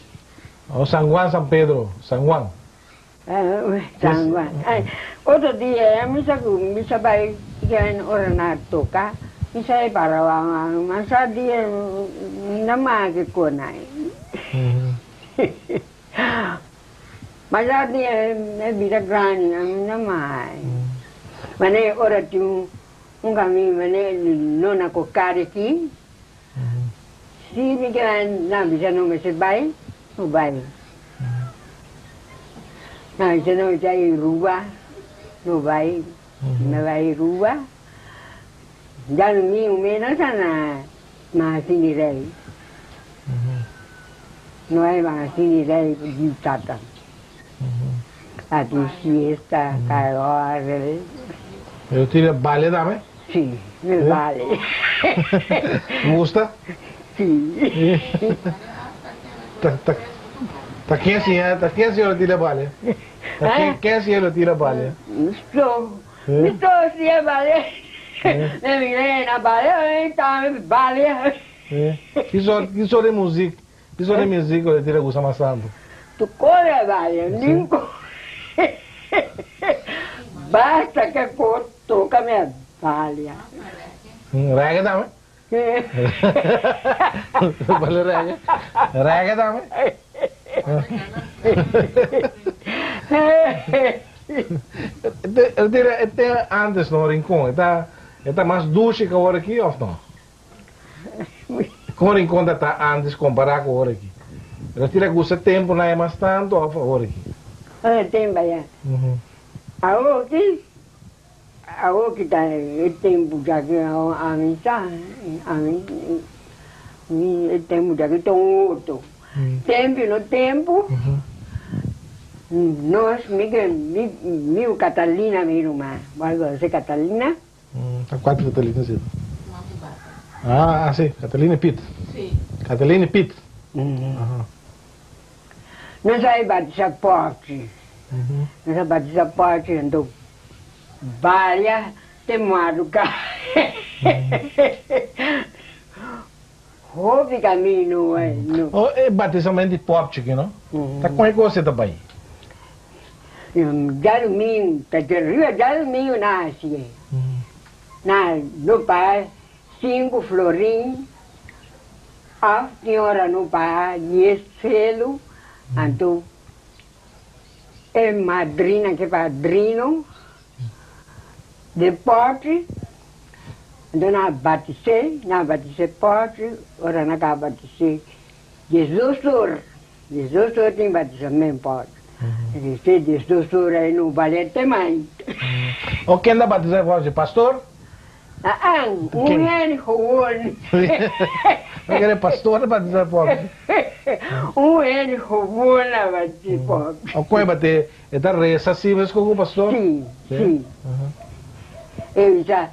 [SPEAKER 1] O San Juan, San Pedro, San Juan.
[SPEAKER 2] San Juan. Otro dia mi sa ku mi sa bai ken ora na toka, mi sa e para ma sa dia na maki konai. Ma sa dia e bira grandi na mai. Mane ora tin un kaminda mane nona ku kari aki. Si mi keda nan bisa no mester bai, no bai. Nan bisa no mester a Aruba, no bai. No bai Aruba. Ya no mi un menos a na Magazine di Rey. No bai Magazine di Rey di tata. A tin fiesta, carnaval.
[SPEAKER 1] Pero tira baile tambe?
[SPEAKER 2] Si, mi baile.
[SPEAKER 1] Gusta?
[SPEAKER 2] Si.
[SPEAKER 1] Ta ta ta ken siña ta ken siña lo tira baile? Ta ken ken siña lo tira baile?
[SPEAKER 2] So, mi so siña baile. Mi mira na baile, mi tambe baile.
[SPEAKER 1] Ki sort ki sort di muzik Ki sort di music cu e tira gusta mas tanto?
[SPEAKER 2] Tu kore baile nin kore basta ke ko toka mi a balia.
[SPEAKER 1] Reggae tambe? Baile reggae? Reggae tambe? E tira e te antes no Rincon e ta e ta mas dushi ke awor aki of no? Kon Rincon ta ta antes kompará ku awor aki? Retira gusta tempunan e mas tantu òf awor aki?
[SPEAKER 2] Ora tempu aya. Awor ki, awor ki ta e tempu djaki ami ta, ami, mi e tempu djaki ta un otro. Tempu no tempu, nos, mi ke, mi, mi ku Catalina mi ruman, bo a conoce Catalina?
[SPEAKER 1] Ta cual Catalina si? Ah, ah si, Catalina Piet. Catalina Piet. Aha.
[SPEAKER 2] Nos a batisa pochi. Nos a batisa pochi anto balia te maduka. Hopi camino no.
[SPEAKER 1] Oh, e batisamento di popchi aki no? Ta con e cosa ta bay?
[SPEAKER 2] Djadumingu, ta riba djadumingu nan hacié. Nan no paga sinku florin of tin ora no paga dies celu, anto e madrina ke padrino de pochi. Anto nan a batis'é, nan a batis'é pòchi, ora nan a kaba batis'é, diesdos or, diesdos or tin batisamen pòchi. Esei diesdos or ei no bale te mai.
[SPEAKER 1] O ken ta batisá e pòchi? Pastor?
[SPEAKER 2] Aan, un hende gewoon.
[SPEAKER 1] No kere pastor ta batisá e pòchi.
[SPEAKER 2] Un hende gewoon a batisá e pòchi.
[SPEAKER 1] O kon e bate? E ta resa así meskos ku pastor?
[SPEAKER 2] Sí, sí. E bisa.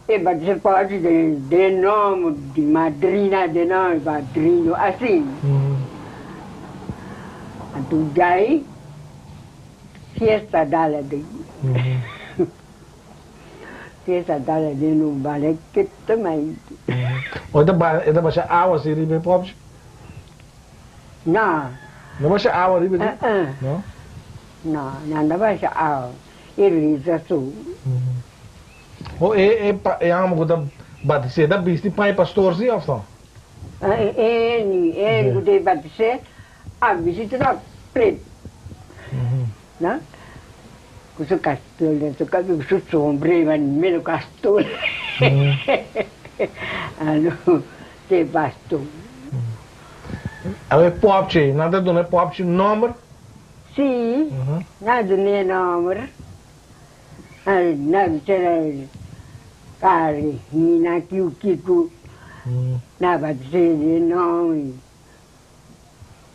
[SPEAKER 2] E batisa pòchi den nòmber di madrina, den nòmber di padrino, asin. Anto djai fiesta dal aden. Fiesta dal aden no bale kete mai.
[SPEAKER 1] O e ta e ta basha awa así riba e pòchi?
[SPEAKER 2] No.
[SPEAKER 1] No basha awa riba dje? No?
[SPEAKER 2] No, nan ta basha awa. E risa su.
[SPEAKER 1] O e e pa e amo ku ta batisé ta bisti paña pastor si of no?
[SPEAKER 2] E e e ku ta batisé a bisti tur pret. No? Ku su kastol den su kabes ku su sombrero mero kastol. Alo te pastor.
[SPEAKER 1] Awe popchi, nan ta duna e popchi nomber?
[SPEAKER 2] Sí, nan a dun'é nòmber. Nan bisa Kari, Nina, Kiu, Kiku. Nan a batis'é den nòmber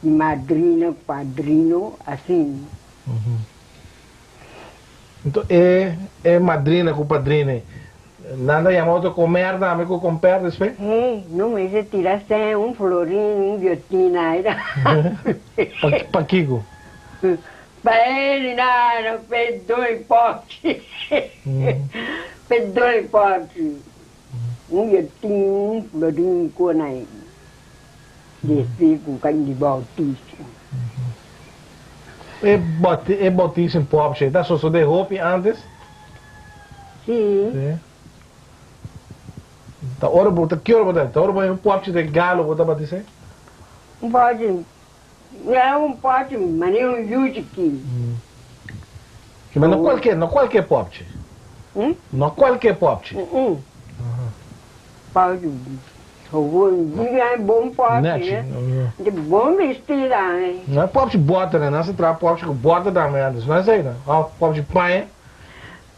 [SPEAKER 2] di madrina ku padrino, asin.
[SPEAKER 1] Enton e e madrina ku padrino ei, nan ta yama otro komer tambe ku komper despues?
[SPEAKER 2] He, no mester tira sen un florin, un biotina ei ta.
[SPEAKER 1] Pa kiko?
[SPEAKER 2] Pa el nana, p'e doi pochi. P'e doi pochi. Un biotin, un florin ku nan despues ku kan di bautismo.
[SPEAKER 1] E bauti e bautismo popchi ta sosode hopi antes?
[SPEAKER 2] Sí.
[SPEAKER 1] Sí. Ta ora bo ta ki ora bo ta ta ora bo haña un popchi den galo bo ta batis'é?
[SPEAKER 2] Un popchi ya un popchi manera un yu chikí.
[SPEAKER 1] Ma no kualke no kualke popchi. No kualke popchi.
[SPEAKER 2] Popchi Gewoon di bon popchi, di bon bisti tambe.
[SPEAKER 1] No e popchi bòter nan, nan sa traha popchi ku bòter tambe antes, no esei no? Òf popchi paña?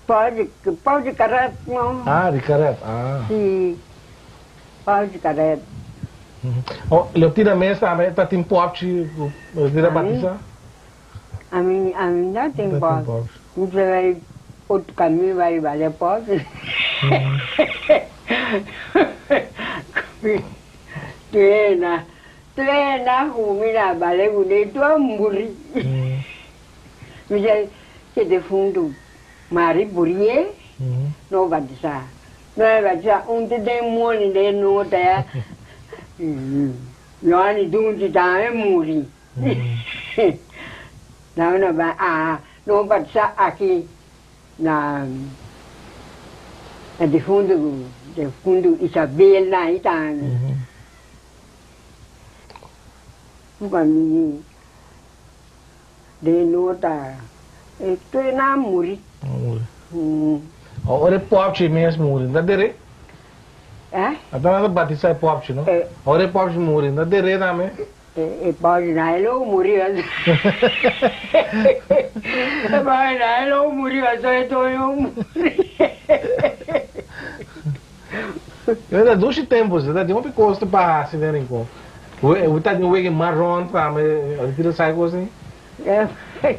[SPEAKER 2] Popchi, popchi karèt no.
[SPEAKER 1] Ah, di karèt, ah.
[SPEAKER 2] Si, popchi karèt.
[SPEAKER 1] Oh, Leotina mes tambe ta tin popchi ku Leotina batisa?
[SPEAKER 2] Ami, ami no tin popchi. Mi ta bai otro kaminda bai bale popchi. Tuena, tuena ku mi na bale kuné tur a muri. Mi ta ke defuntu Mari Burié no batisa. No a batisa un te den moni den nota ya. Yohani Dunchi tambe muri. Nan a bai a no batisa aki na difuntu difuntu Isabel nan i tambe. Buka mi den nota e tur nan a muri.
[SPEAKER 1] Ora e pòpchi mes muri, nan ta der'é?
[SPEAKER 2] Eh?
[SPEAKER 1] Ata nan ta batisa e pòpchi, no? Ora e pòpchi muri, nan ta der'é tambe?
[SPEAKER 2] E pòchi na e lo muri aso. E pòchi na e lo muri aso e doño muri.
[SPEAKER 1] E ta dushi tempu si, ta tin hopi kos ta pa hasi den Rincon. We ta tin wege maron tambe, a tira sa e kos ei?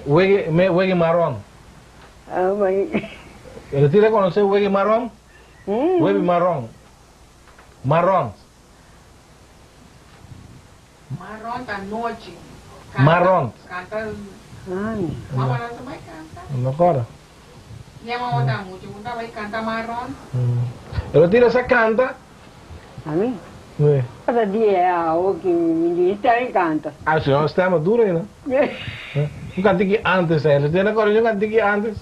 [SPEAKER 1] Wege, me wege maron. E tira konosé wege maron? Webe maron. Maron.
[SPEAKER 8] Marrón ta nochi.
[SPEAKER 1] Marrón.
[SPEAKER 8] Canta. Mama no ta bai canta.
[SPEAKER 1] No acorda.
[SPEAKER 8] Mi mama ta mucho un ta bai canta marrón.
[SPEAKER 1] Pero tira sa canta.
[SPEAKER 2] Ami?
[SPEAKER 1] Sí.
[SPEAKER 2] Cada dia awo ki mi di stem canta.
[SPEAKER 1] Ah, si no stem duro ainda. Un cantiki antes eh. Tiene acorda un cantiki antes?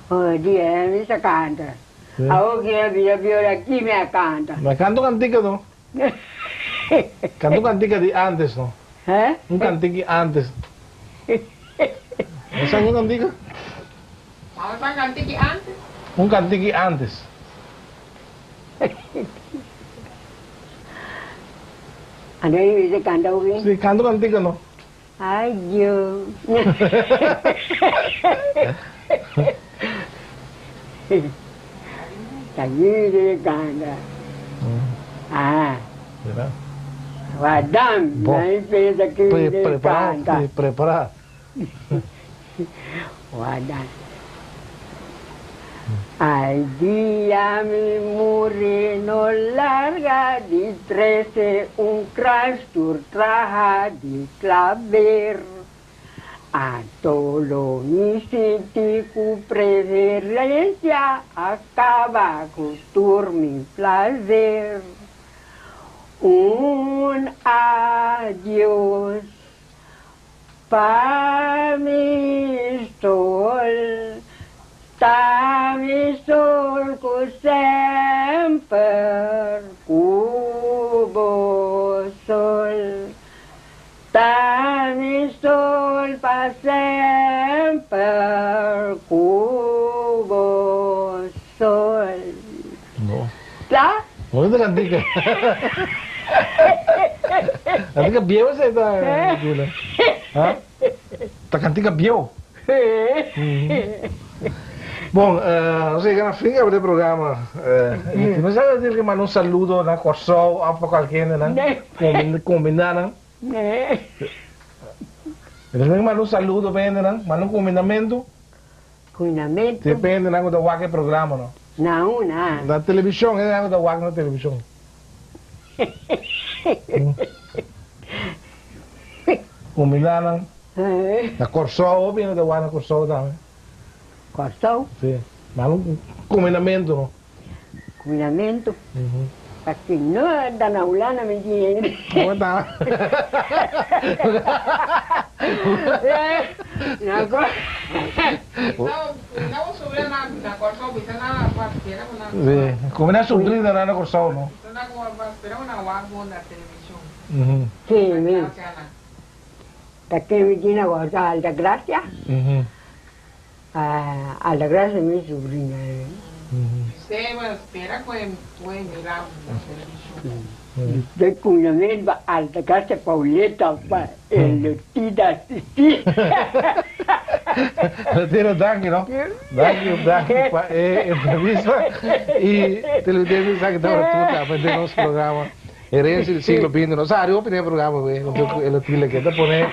[SPEAKER 2] Oh, dia mi sa canta. Awo ki a bira viola ki mi a canta.
[SPEAKER 1] Ma canta un cantica no. Canta un cantica di antes no.
[SPEAKER 2] Eh?
[SPEAKER 1] Un cantica di antes. No sa un cantica?
[SPEAKER 8] Vamos pa cantica antes.
[SPEAKER 1] Un cantica antes.
[SPEAKER 2] Anto mi mester kanta hopi?
[SPEAKER 1] Si, kanta un antika no.
[SPEAKER 2] Ay Dios. Ta lindo de kanta. Ah. Wadam, mi pensa ki de kanta.
[SPEAKER 1] Prepara.
[SPEAKER 2] Wadam. Ay dia mi muri no larga di trece un krans tur traha di klaver. Anto lo mi sinti ku preferencia a kaba ku tur mi placer. Un adios Pa mi sol, ta mi sol ku semper ku bo sol. Ta mi sol pa semper ku bo sol.
[SPEAKER 1] No.
[SPEAKER 2] Ta?
[SPEAKER 1] Bonita cantica. Cantica bieu esa ta, Gula. Ha? Ta cantica bieu. Bon, nos a yega na fin caba di e programa. No sa si tin manda un saludo na Kòrsou òf pa kualke hendenan. Kombinda nan. Tin manda un saludo pa hendenan, manda un kombindamentu.
[SPEAKER 2] Cuinamento.
[SPEAKER 1] Depende nan cu ta wak e programa no.
[SPEAKER 2] Na una.
[SPEAKER 1] Na television, hende nan cu ta wak na television. Cuminda nan. Na Corsou, hopi hende ta wak na Corsou tambe.
[SPEAKER 2] Corsou?
[SPEAKER 1] Si. Nan un cuminamento no.
[SPEAKER 2] Cuinamento. Paske no ta na Hulanda mi tin hende.
[SPEAKER 1] Bo ta. Cuminda sobrina na Corsou no.
[SPEAKER 2] Si mi. Ta ken mi tin na Corsou Altagracia. Altagracia mi sobrina. De cuñamento pa Altagracia Pauleta pa Elotida asisti.
[SPEAKER 1] Elotida danki no. Danki danki pa e entrevista y televidente esaki tabata tur caba den nos programa Herencia del siglo binti. Nos a hari hopi den e programa we hunto cu Elotida ke ta pone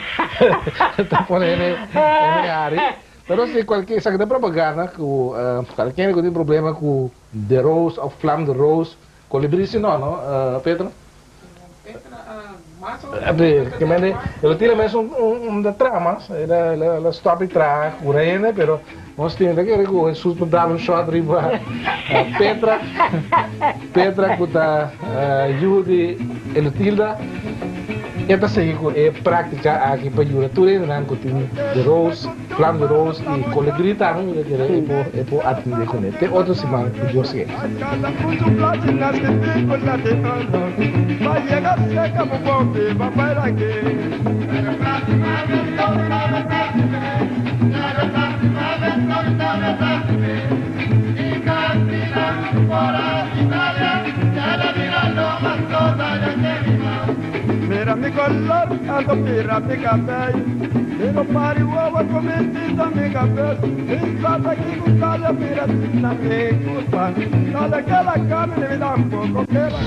[SPEAKER 1] ta pone ene hari. Pero si cualkier esaki ta propaganda cu cualkier cu tin problema cu de roos of vlam de roos, colibri si no, no Petra? El a tira mes un de tramas, el a stop di traha cu Rene, pero nos tin ta kere cu Jesus por dal un shot riba Petra, Petra cu ta yu di Elotilda. E ta sigui ku e práktika aki pa yuda tur hendenan ku tin de roos, flam de roos i kolibrí tambe mi ta kere e por e por atendé kuné. Te otro siman ku Dios ke.
[SPEAKER 9] Mira mi color, anto mira mi cabello. Mi no pari wawa cu mi tinta mi cabes. Mi plata ki cu calla mira tinta mi curpa. Dale que la carne mi tampoco que la.